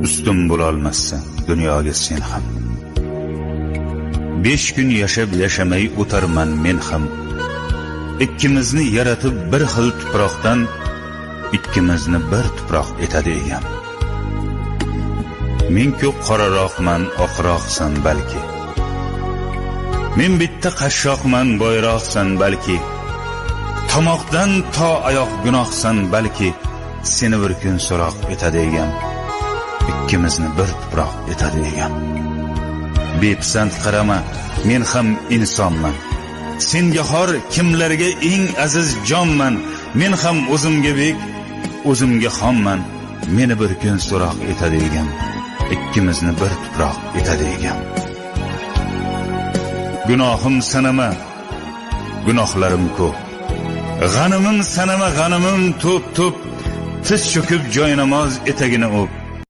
Ustun bo'lolmassan dunyoga sen ham. 5 kun yashab yashamay o'tarman men ham. Ikkimizni yaratib bir xil tuproqdan, ikkimizni bir tuproq etadi egam. Men ko'p qoraroqman, oqroqsan balki. Men bitta qashshoqman, boyroqsan balki. Tomoqdan to oyoq gunohsan balki. Seni bir kun so'roq etadi egam. Ikkimizni bir tuproq etadi egam. Bepisand qarama, men ham insonman. Senga xor kimlarga eng aziz jonman. Men ham o'zimga bek, o'zimga xonman. Meni bir kun so'roq etadi egam. Ikkimizni bir tuproq etadi egam. Gunohim sanama, gunohlarim ko'p. G'animim sanama, g'animim to'p-to'p. Tiz cho'kib joy namoz etagini o'p.